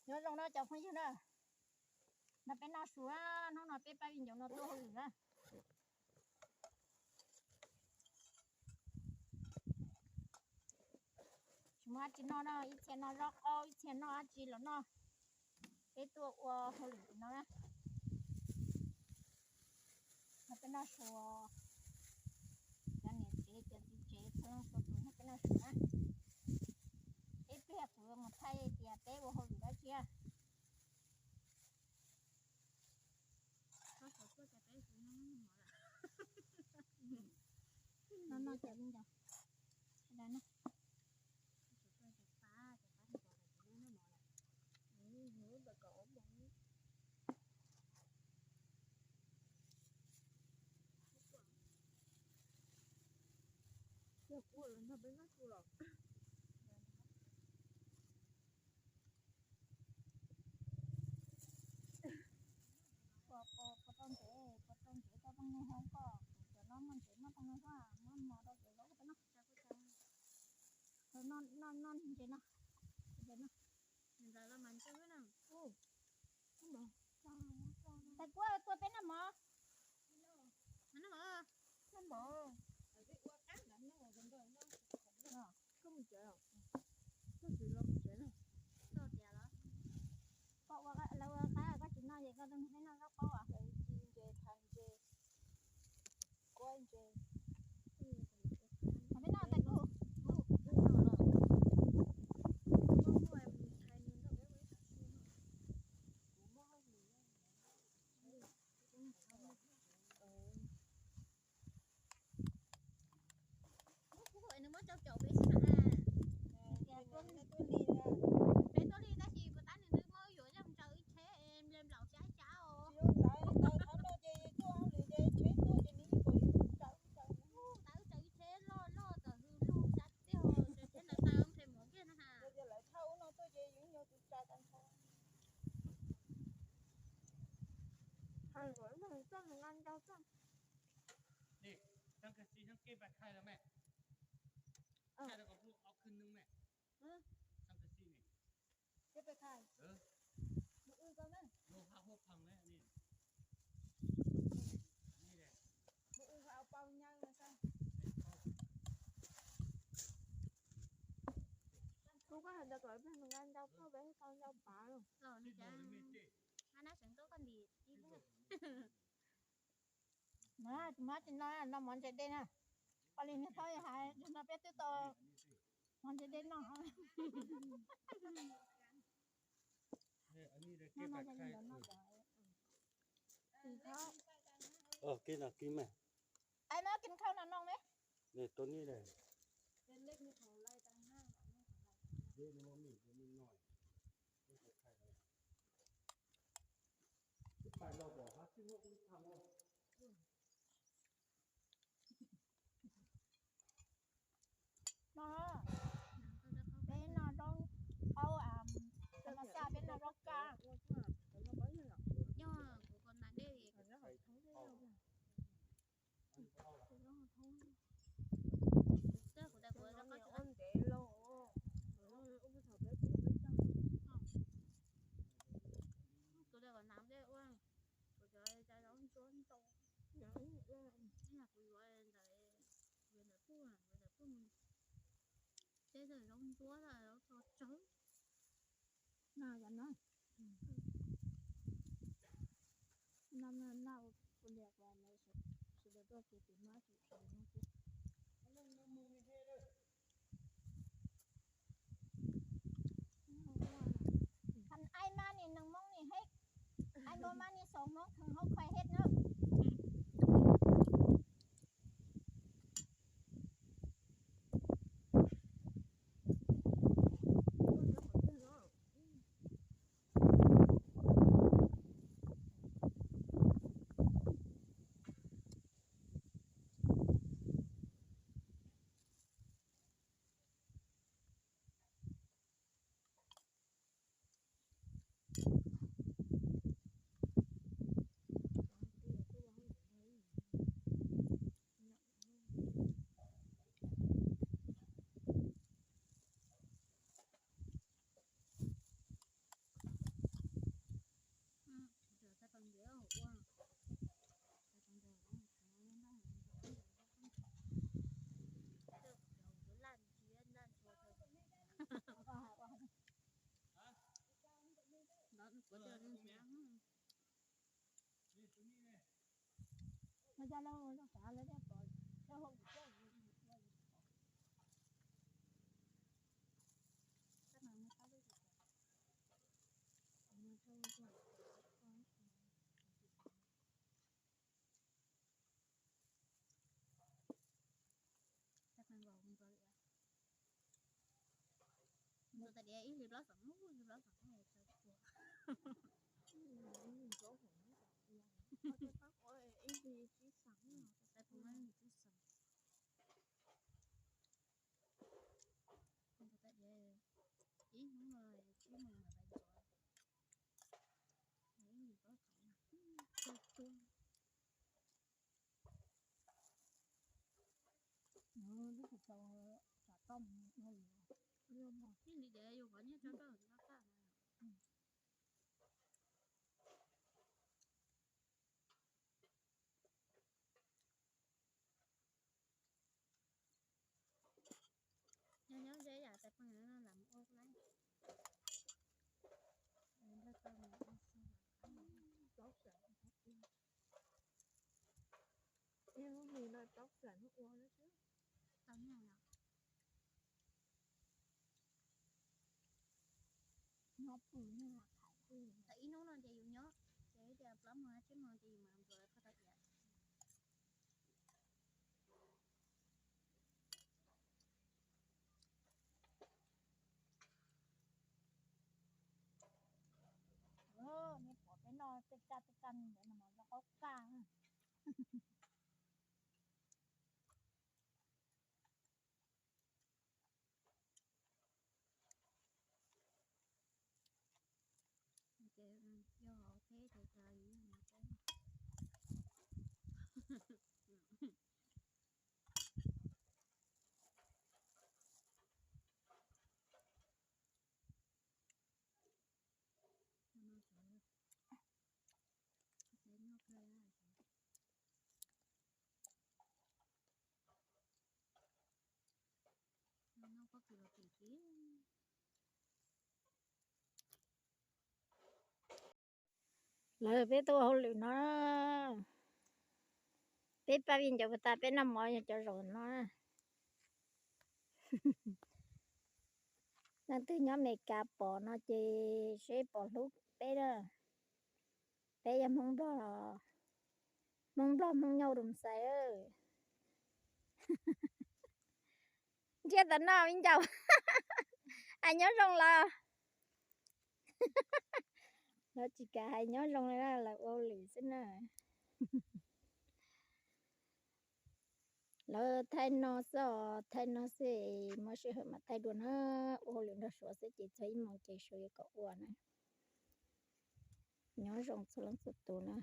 Nyob zoo no cov phooj ywg na, no peb noj su na, hnub no peb pab viv ncaus no tuaj hauj lwm na. Tsis muaj dab tsi noj no, ib txhia noj zaub qaub, ib txhia noj dab tsi los noj. Peb tuaj ua hauj lwm no na. No peb noj su, cov niam tsev cov txiv tsev txhua leej txhua tus no peb noj su na. Ib pliag kuv mus thaij tias peb ua hauj lwm dab tsi. No no cov viv ncaus. Puas tau ntsev, puas tau ntsev tau poj ntxoog hauv koj, cov no muaj ntsev muaj poj ntxoog, muaj mov rau cov zaub peb noj. Noj ntsev no, ntsev no. Tais Kuab tuaj peb noj mov. Noj mov. Koj mus tsev, koj tsis los mus tsev na. Koj ua, lawv ua qab koj tsis noj ces koj tuaj nrog peb noj zaub qaub as. Ntses, thas ntses, kuab ntses. Peb noj Tais Kuab. Nws muab cau caum peb xwb na. Peb tuaj li tab sis puas tab nws twb muab yuav yeej tsaws ib tsheb nplaum xyab xyab os. Tab wb tsaws ib tsheb loj loj tawm hws lug xyab tiag, tsheb ntawd tau nqhis mov kiag na ha. Kuv kuj hais tias kom nqa ntau phauj peb tau ntau pav los. Nab seev tuaj koj ntim ib pliag. Mas tsis no, no mov ntses dej na. Pom li niag thaub hais no peb twb tau mov ntses dej noj. Tais Mab, kib khau no no me. No, peb noj zaub qaub, peb noj zaub kaj. Kuv tes kuv ua, kuv tes kuv nav dej ua, kuv cov zaub ntsuab ntau, kuv yuav ntawm, yuav ntawm pug, yuav ntawm pug, tej zaub ntsuab, zaub tso tsawg. No yog no, no no no, kuv liam kuv sawv daws tuaj ces tus no sawv daws no kuv. Thành ai ma nè nâng mông nè hết. Ai ma ma nè sáu mông thường không khoe hết nữa. Ntxuav tas diav ib hlis plaub xeem, ib hlis plaub xeem, ib hlis tsib xeem. Ntxuav tas diav ib hnub no tsib moos mam pais ntxuav. Ib hlis plaub xeem. Lub tsis tau, tsam toj mus ua li. Ib hlis diav yus qhov nyiaj tso rau noj tag. Nyob nyob ze yam tais peeg no lam ua lawm. Ib lub hlis no plaub xeem ua xwb. Tau nyiaj yom. Nyob pw nyob tham pw. Tau ib hnub no ces yus nyob, ces ib tias plaub moos tsib moos ces yus mam ntxuav koj tau diav. Nej pom peb noj tej kaj tej kaj ntawd no mas zoo qaub kaj. Ces yog hauv teb ces cov yus yog hauv teb. Lawv peb tuaj ua hauj lwm no, peb pab viv ncaus puas tas, peb noj mov yog cov zaum no. Leej twg nyob Amelikas pom no ces seb pom hlub peb na. Peb yog Hmoob Nplog los, Hmoob Nplog Hmoob Nyauj Dum Xais. Ntsiab tom no viv ncaus, hais nyob zoo los. Lawv tsis kam hais nyob zoo li na, lawv ua hauj lwm xwb na. Lawv thaij no xwb os, thaij no xwb, muaj sij hawm mam thaij dua na. Ua hauj lwm nrog Suav xwb ces txog ib moos ces Suav yuav kom ua na. Nyob zoo txhua leej txhua tus na.